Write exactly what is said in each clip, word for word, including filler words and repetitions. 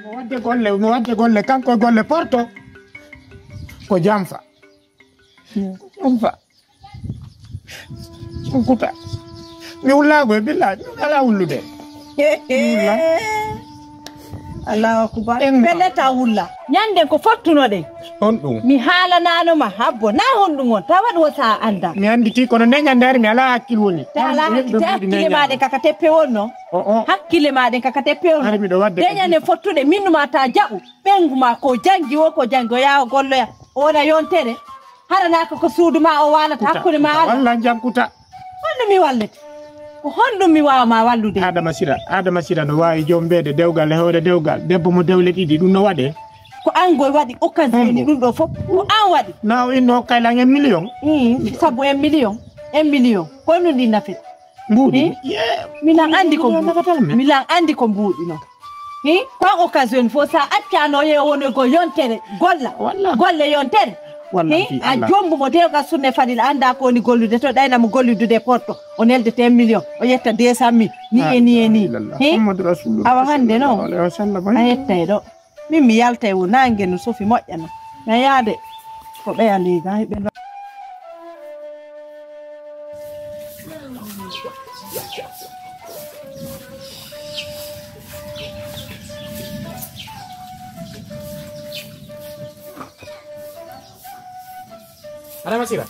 Wadde golle, mi wadde golle, kanko e golle porto. Ko jamfa. Ko jamfa. Kuta. Mi wullaago e billaahi, mi alaa wullude. Mi wulla. Allahu akbar. Pelleta wulla. Ñande ko fottunoɗen. On ɗum. Mi haalanaano ma habbo. Na honɗum on. Ta waɗu o sa anda. Mi anditi kono nde ñande ari mi alaa hakkil woni. Ta alaa hakkil, hakkile ma ɗen kaka teppe wonno. O, o. Hakkile ma ɗen kaka teppe wonno. Ari miɗo wadde. Nde ñande fottuɗe minnuma ta jaɓu. Ɓengu ma ko jangi o, ko jangi o yaa o golloya. O wona yontere. Hara na ko, ko suudu ma o waalata hakkunde ma Alla. Walla jam kuta. Holno mi wallete? Ko honɗum mi waawa ma wallude? Adama Sira, Adama Sira no waawi jombeede dewgal e hoore dewgal. Debbo mo dewle ɗiɗi, ɗum no waɗee? Ko an goy waɗi occasion ni ɗum ɗo fof. Ko an waɗi. Na o inno hokkay lan en million. Mm, sabu en million. En million. Ko ɗum ɗi nafet. Mbuuɗi. Eh? Milan andi ko mbuuɗi. Milan andi ko mbuuɗi non. Hi, ko an occasion fof sa accano yeewo woni ko yontere golla. Walla. Golle yontere. Walla. Hi, a jombu mo dewgal sunne fadil anda ko woni gollude to ɗayna mo golludude porto. O neldete million. O yetta deux cent mille. Ni e ni e ni. Hi? Awa hande non. A yetta e ɗo. Min mi yalta e wuro naange no sofi moƴƴa no. Mi yaade ko ɓeya liga hay ɓe. Adama Sira.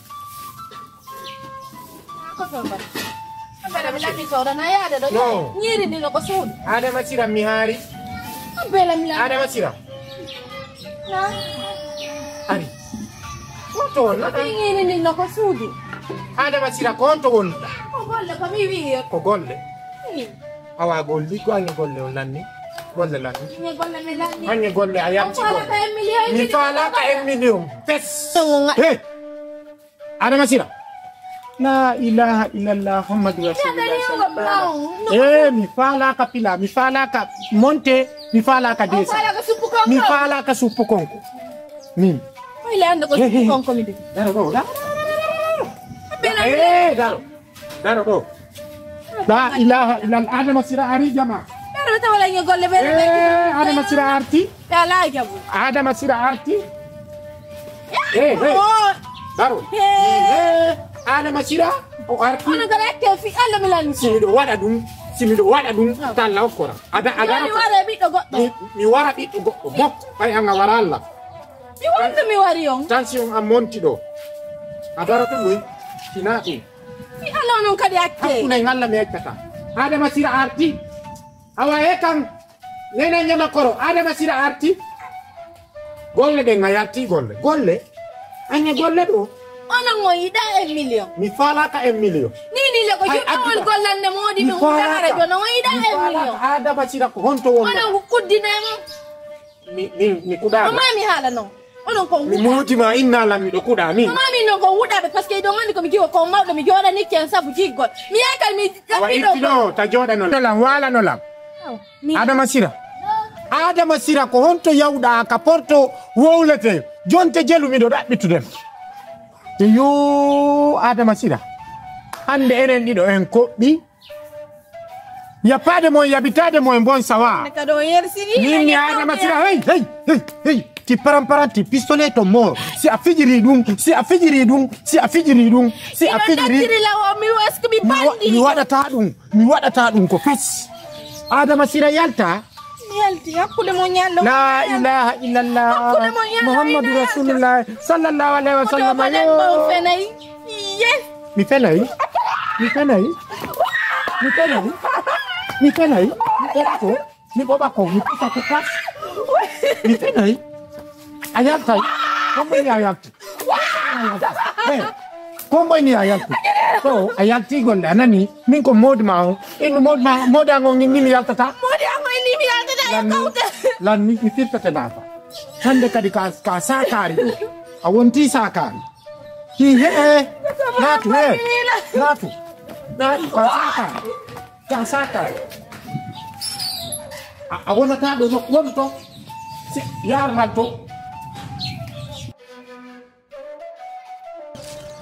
Ko to mbaɗa? Abbela mi lanni soodana yaade ɗo. No. Ñiiri ndi no ko suudu. Adama Sira mi haari. Abbela mi lanni. Adama Sira. Na. Ari. Ko to won? Ko ñiiri ndi no ko suudu. Adama Sira ko on to won? Ko golle ko mi wi'i. Ko golle. Hmm. Awa gol liggo ange golle on lanni. Golle lanni. Ange golle mi lanni. Ange golle a yamti golle. Mi faalaka en million. Fes. Hey. Adama Sira. La ilaha illallah Muhammadu Rasulullah. Eh, mi faalaka pila, mi faalaka monte, mi faalaka desa. Mi faalaka suppu konko. Min. Hey, hey, hey. Daro ɗo, daro, daro, daro, daro. Eh, daro. Daro ɗo. La ilaha illallah. Adama Sira ari jama. Daro taw wala ngi golle be. Eh, Adama Sira arti. Dala jabu. Adama Sira arti. Eh, hey. Daro. Eh, Adama Sira o arti. Ono gara ke fi Allah mi lan. Si miɗo waɗa ɗum, si miɗo waɗa ɗum, talla okkora. Ada, ada. Mi wara ɓiɗɗo goɗɗo. Mi, mi wara ɓiɗɗo goɗɗo. Mok, ɓay anga wara Allah. Mi wonno mi wari on. Tan si on an monti ɗo. A daroto ɗum. Sina ɗum. Mi Allah non kadi acce. Hakkunde en Allah mi accata. Adama Sira arti. Awa e kan. Nena ñama koro. Adama Sira arti. Golle ɗen a yalti golle. Golle. Anya golle ɗo. Onon on yiɗa en million. Mi faalaka en million. Ni ni le ko juɗɗo on gollande modi mi hundara jono on yiɗa en million. Adama Sira ko honto won. Onon kuddinemo. Mi, mi, mi kuɗaama. Mama mi haala non. Onon ko mi wuɗa. Moodi ma inna lam miɗo kuɗa min. Mama min non ko wuɗaɓe parce que iɗon anndi ko mi jiwo ko mawɗo mi jooɗanike en sabu jiggol. Mi yahay kal mi awa irtino ta jooɗano lam waalano lam. Adama Sira. Adama Sira ko honto yawɗa ka porto wowlete jonte jelu miɗo ɗaɓɓitude. Yo Adama Sira. Hannde enen ɗiɗo en koɓɓi. Yappaade mo e yabitaade mo e mbon sawa. Min mi Adama Sira hey hey hey hey ti paramparanti pistolet to mo si a fijiri ɗum si a fijiri ɗum si a fijiri ɗum si a fijiri mi waɗata ɗum mi waɗata ɗum ko fes. Adama Sira yalta. Yalti hakkunde mo ñallo. La ilaha illallah. Hakkunde mo ñallo. Muhammadu rasulullah sallallahu alaihi wasallam. Yo. Fenayi. Yes. Mi fenayi. Mi fenayi. Mi fenayi. Mi fenayi. Mi fenayi. Mi ɓoɓa ko mi pusa ko kas. Mi fenayi. A yaltay. Ko mo ya yalti. Hey, ko mboy ni a yalti. So a yalti golle a nani min ko modi ma o. Innu modi ma modi ango ni mi yaltata. Modi ango ni mi yaltata e kawte. Lan mi mi firtata na fa. Hande kadi ka ka sakari. A wonti sakari. Hi he. Natu he. Natu. Natu ka sakari. Ka sata. A wonata ɗo no woni to. Yar man to.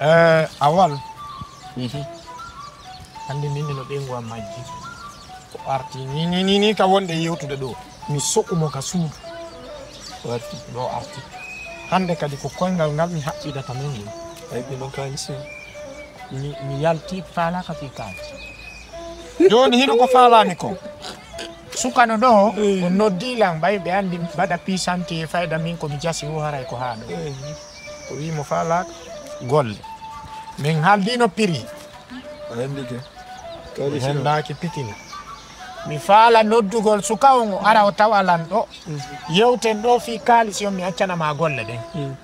Eh, awal. Hande min no ɓengu am majji. Ko arti ni ni ni ni ka wonde yewtude ɗo. Mi so'u mo ka suudu. Warti. Ɗo arti. Hannde kadi ko koyngal ngal mi haɓɓidata men ngol. Ay, ɓe non kaalis en. Mi, mi yalti faalaaka fii kaalis. Jooni hino ko faalaami ko. Sukano ɗo, eh, o noddi lan, ɓay ɓe anndi mbaɗa piisanti e fayda min ko mi jasi wo haray ko haa ɗo. Eh. O wi'i mo faalaaka golle. Min haaldino piri. A henndike. Kaalis o. Henndaaki pikini. Mi faala noddugol suka on o ara o tawa lan ɗo. Mm. Yewten ɗo fii kaalis on mi accana ma golle ɗen. Mm.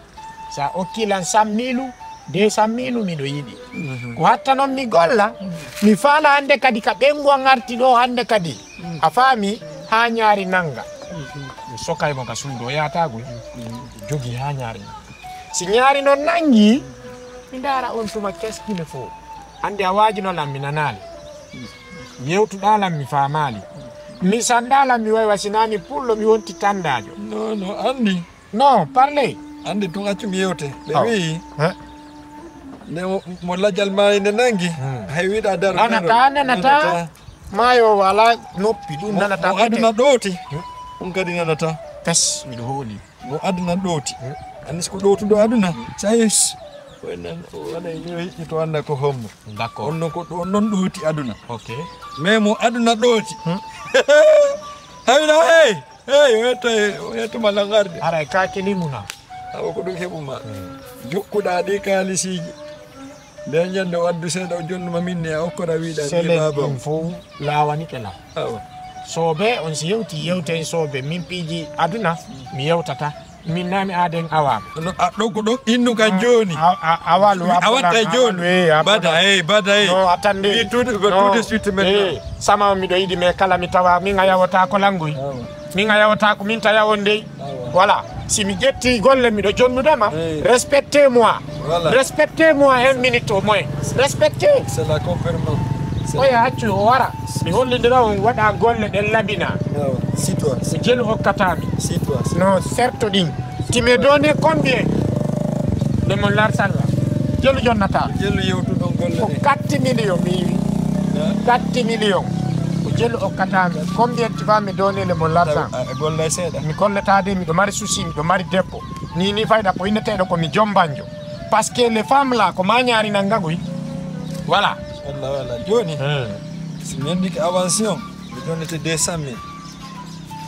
Sa okki lan cent mille, deux cent mille miɗo yiɗi. Mhm. Ko hatta non mi golla, mi faala hannde kadi ka ɓeyngu an arti ɗo hannde kadi. Mm. A faami? Haa ñaari nannga. Mhm. Mi sokay mo ka suudu, o yaataagu. Mhm. Jogi haa ñaari nannga. Si ñaari non nanngi, mi ndaara on tuma keskine fof. Hannde a waajino lan mi nanaali. Yewtuɗaa lan mi faamaali. Mi sanndaa lan mi waywa si naa mi pullo mi wonti tanndaajo. Non, non, anndi. Non, parlez. Anndi tun accu mi yewte. Ɓe wi'i, nde mo, mo lajal maayi nde nangi, hmm, hay wiɗa daro, nanataa, daro. Nanataa. Maayo o alaa noppi, ɗum mo, nanataa mo aduna ɗooti, hmm, ɗum kadi nanataa. Pes, miɗo hooli. Mo aduna ɗooti. Hmm. Anndi si ko ɗootuɗo aduna, sayis. O en nan, o waɗay ni, o yiɗi to annda ko hombo. D'accord. On non ko ɗo, non ɗooti aduna. Ok. Mais mo aduna ɗooti. Hmm. Hay wiɗa, hey! Eey, o yetto, o yetto ma langarde. Haray ka kelimuna. Awa ko ɗum heɓuma. Hmm. Jokkuɗaa ɗi kaalisiiji. Nde ñande o addu seeɗa o jonnuma min ne a okkora wiɗa ni baba. Ɗum fof laawanike lan. Awa. Soobe, on si yewti, yewten soobe. Min piiji aduna, mi yewtata. Min naa mi aaden awaama. No, a ɗo ko ɗo innu ka jooni. A, a, a walu, a watta e jooni. Bada, eh, bada, eh. No, attendez. Tout, tout de suite maintenant. Eh, sama on miɗo yiɗi, mais kala mi tawa, min a yawotaako langoy. Awa. Min a yawotaako, min ta yawon dey. Awa. Voilà. Si mi ƴetti golle, miɗo jonnude ma. Eh. Respectez-moi. Voilà. Respectez-moi un minute au moins. Respectez. C'est la confirmation. Oya accu o wara. Mi hollindira on waɗa golle ɗen labina. Non, c'est toi. Ko jelu okkata mi. C'est toi. No, certes ɗin. Tu me donnes combien? Le mon l'argent là. Jelu jonnata. Jelu yewtuɗon golle ɗen. Ko quatre millions mi wi. Quatre millions. Ko jelu okkata mi. Combien tu vas me donner le mon l'argent? A, a gollay seeɗa. Mi gollata de, miɗo mari souci, miɗo mari debbo. Ni, ni fayda ko inneteeɗo ko mi jombanjo. Parce que les femmes là, ko ma ñaari nanngagoy. Voilà. Walla, walla. Jooni, hmm, si mi hendike avance on, mi donnete deux cent mille.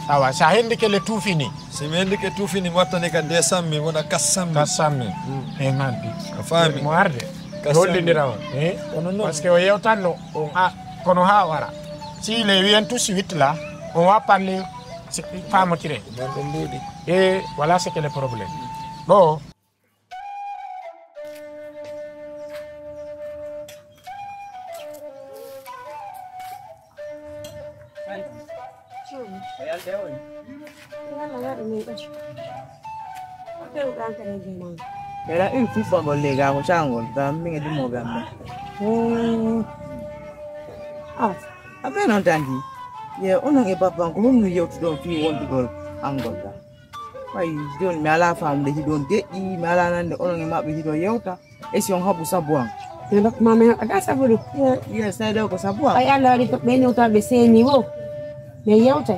Awa, sa hendike le tuufini. Si mi hendike tuufini, mi wattani ka deux cent mille, wona quatre cent mille. Quatre cent mille. Hmm. E nganndi. A faami? Mo arde. Quatre cent mille. Hollindira on. Eh? Kono non. Parce que o yewtanno, on a, kono haa o ara. Si le wiyen tout de suite là, on va parler, c'est faamotire. Marɗo mbuuɗi. Et voilà ce que le problème. Ɗo, Mbeɗa iri fuɗɗagol leegaago caangol ngam min e ɗum o gam men. Hmm. Ah, a ɓe noon tan di. Ye onon e babban ko honno yewtuɗon fii wondugol angol gam? Ɓay jooni mi alaa faamude hiɗon deƴƴi, mi alaa nande onon e maɓɓe hiɗon yewta. E si on haɓu sabu an? Min bakku ma min haɓata sabu ɗum. Yes, tawi ɗo ko sabu an. Ɓay Allah waɗi ko ɓe newta ɓe seeni wo. Ɓe yewta.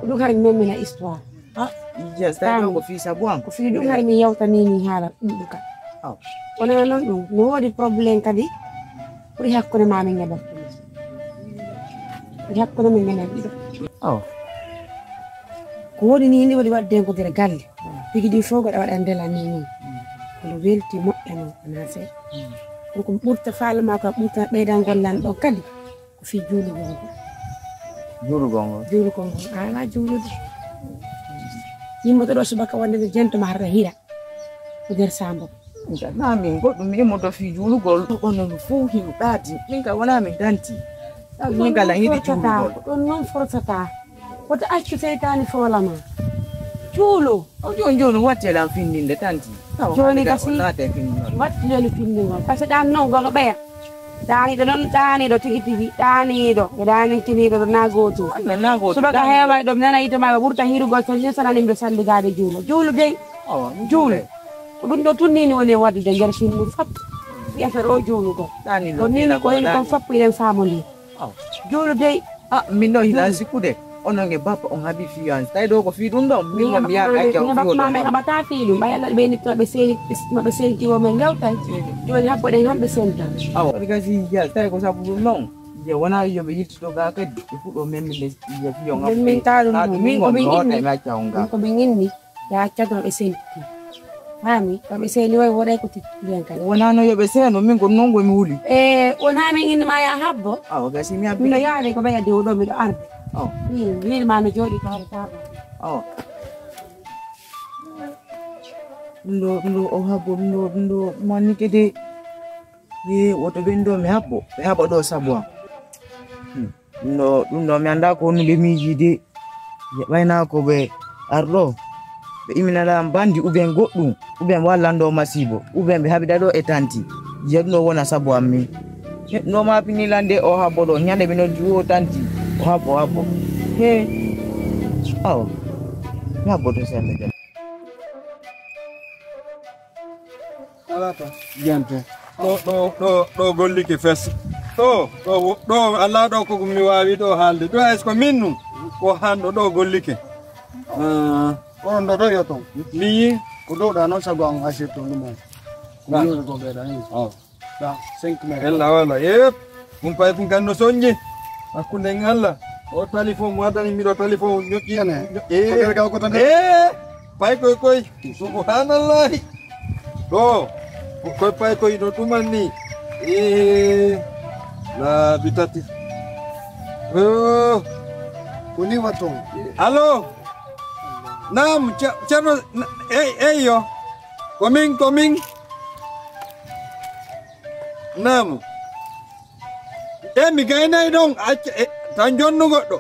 Ko ɗum hari min mina histoire. Ah, yes, tawi ɗo ko fii sabu an. Ko fii ɗum hari min yewta ni ni haala ɗum ɗum ka. Aw. Wona noon ɗum. No woodi problème kadi. Ɓuri hakkunde ma min e bakku. Ɓuri hakkunde min minen ɗiɗo. Aw. Ko woni ni, ni woni waɗde ko nder galle. Tigi ɗi fof ko ɗa waɗa ndela ni ni. Kono welti moƴƴa noon, wona seeɗa. Kono ko ɓurta faale ma ko ɓurta ɓeydangol lan ɗon kadi. Ko fii juulugol ngol. Juulugol ngol? Juulugol ngol. A alaa juulude. Yimmoto ɗo subaka wonde nde jento ma harata hira. Ko nder saambo. Njanaa min goɗɗum mi immoto fii juulugol. Onon fof hino ɗaati. Min ka wonaa min danti. Min kala yiɗi juulugol. Ɗum noon forsataa. Woto accu seytaani foola ma. Juulu. O jooni jooni watti lan findinde tanti. Jooni kasi watti lelu findingol. Parce que ɗan noon gono ɓeya. Ɗaaniiɗo noon, ɗaaniiɗo tigi tigi, ɗaaniiɗo, e ɗaanintiniiɗo ɗo naa gootum. Subaka heeway ɗo, mi nana yiite maa, ɓe ɓurta hiirugol, so ni sanani mbiɗo salligaade juulo. Juulu dey. Juulu. Ko ɗum ɗo tun ni ni woni e waɗude nder film mum fop. Fi affaire o juulugol. Ko ni ni ko hino kon fop hiɗen faamondiri. Juulu dey. Ah, min ɗo hila sikkude. Onon e bappa on haɓi fii an. Tawi ɗo ko fii ɗum ɗon. Min ma mi yaaka acca on fii ɗum. Mama haɓata fii ɗum. Ɓay Allah ɓe ni to ɓe seni, ma ɓe seni tiwo men lewtan. Joni habbo ɗen hamɓe senta. Awa. Waɗi kasi ya, tawi ko sabu ɗum non. Je wona yo ɓe yiltito ga kadi. Ɓe fuɗo men min ɓe ya fii on. Min min taɗum. Min ko min inni. Mi acca on ga. Min ko min inni. Ya acca ɗum ɓe seni. Faami, ko ɓe seeni way woɗay ko tittuɗen kadi. Wonano yo ɓe seeno, min ko non go mi wuli. E, wona min inni ma ya habbo. Awa, gasi mi habbi. Miɗo yaade ko ɓeya dewo ɗo, miɗo arde. Oh. Min, min ma no jooɗi ko hare taba. Oh. Ɗum ɗo, ɗum ɗo, o habbo, ɗum ɗo, ɗum ɗo, mannike de. Ye, woto ɓen ɗo mi habbo, ɓe haɓa ɗo sabu am. Hmm. Ɗum ɗo, ɗum ɗo mi anndaa ko honno ɓe miijii de. Ɓe ɓayna ko ɓe arɗo. Ɓe imminana am bandi ou bien goɗɗum, ou bien ɓe wallan ɗo masiibo, ou bien ɓe haɓida ɗo e tanti. Jiya ɗum ɗo wona sabu am min. He, ɗum ɗo ma pini lande o habbo ɗo, ñande ɓe noddi o tanti, o habbo, o habbo. He, awa, mi habboto seeɗa jam. Alaa tan. Jante. Ɗo, ɗo, ɗo, ɗo gollike fes. Ɗo, ɗo, ɗo, alaa ɗo ko mi waawi ɗo haalde. Ɗo est-ce que min nun? Ko hanɗo ɗo gollike. Ah. Kono ɗo, ɗo yo ton. Mi yi. Ko ɗo ɗa noon sago an asir ton ɗum on. Ko min ko ɓeyɗa ni. Oh. Ɗa cinq mètres. Ella wala. Yep. Ɗum pay ɗum kan no soññi. Hakkunde en Allah. O téléphone mo waɗani miɗo téléphone ñoƴƴi. Ene. Eh. Ko nder gaw ko tan. Eh. Pay koy koy. Subhanallahi. Ɗo. Ko koy pay koy no ɗuman ni. Eh. Laabi tati. Oh. Ko ni watton. Allo. Naam, ce-, Ceerno, na-, ey, eyyo. Ko min, ko min. Naam. E mi gaynay ɗon, acca, e, tan jonnu goɗɗo.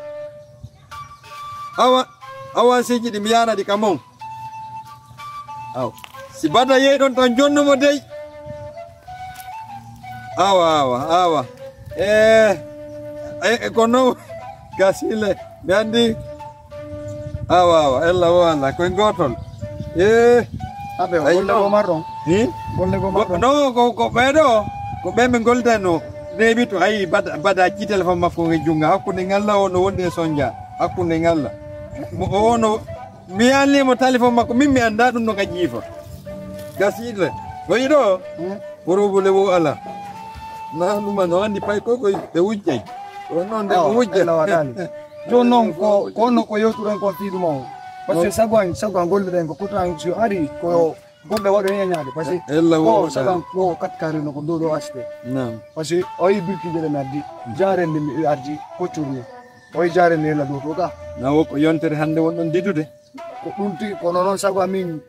Awa, awa siji ɗi mi yana ɗi kam on. Aw. Si bada yehi ɗon tan jonnu mo dey. Awa, awa, awa. E, e, e, ko non gasile. Mi andi. Awa, awa, ella o Allah, koye gootol. Eh. Aɓe, ay, golle non. Ko marɗon? Ni? Golle ko marɗon? No, ko, ko ɓee ɗo, ko ɓe min gollitayno. Neeɓi to, ayi, bada, bada ci téléphone makko e junngo, hakkunde ngalla o no wondi e sonja, hakkunde ngalla. Mo, o no, mi yalni mo téléphone makko, min mi annda ɗum no ka jiifa. Gasiɗo, o yiɗo? Hmm? Problème o ala. Na ɗum no andi pay ko koy ɓe wujjay. O non de o wujja. Ella waɗani. Jooni noon ko, ko honno ko yewtuɗen kon fii ɗum on? Parce que sago an, sago an golluɗen ko pourtant si ari ko golle waɗo hen ñaade. Parce que ella ko wo sago an ko kat kari no ko ɗo ɗo aspect. Naam. Parce que o yi birkiije ɗe mi addi. Jaarende mi addi ko curni. O yi jaarende ella ɗo to ga. Na wo ko yontere hannde wonɗon didude. Ko ɗum tigi kono noon sago amin.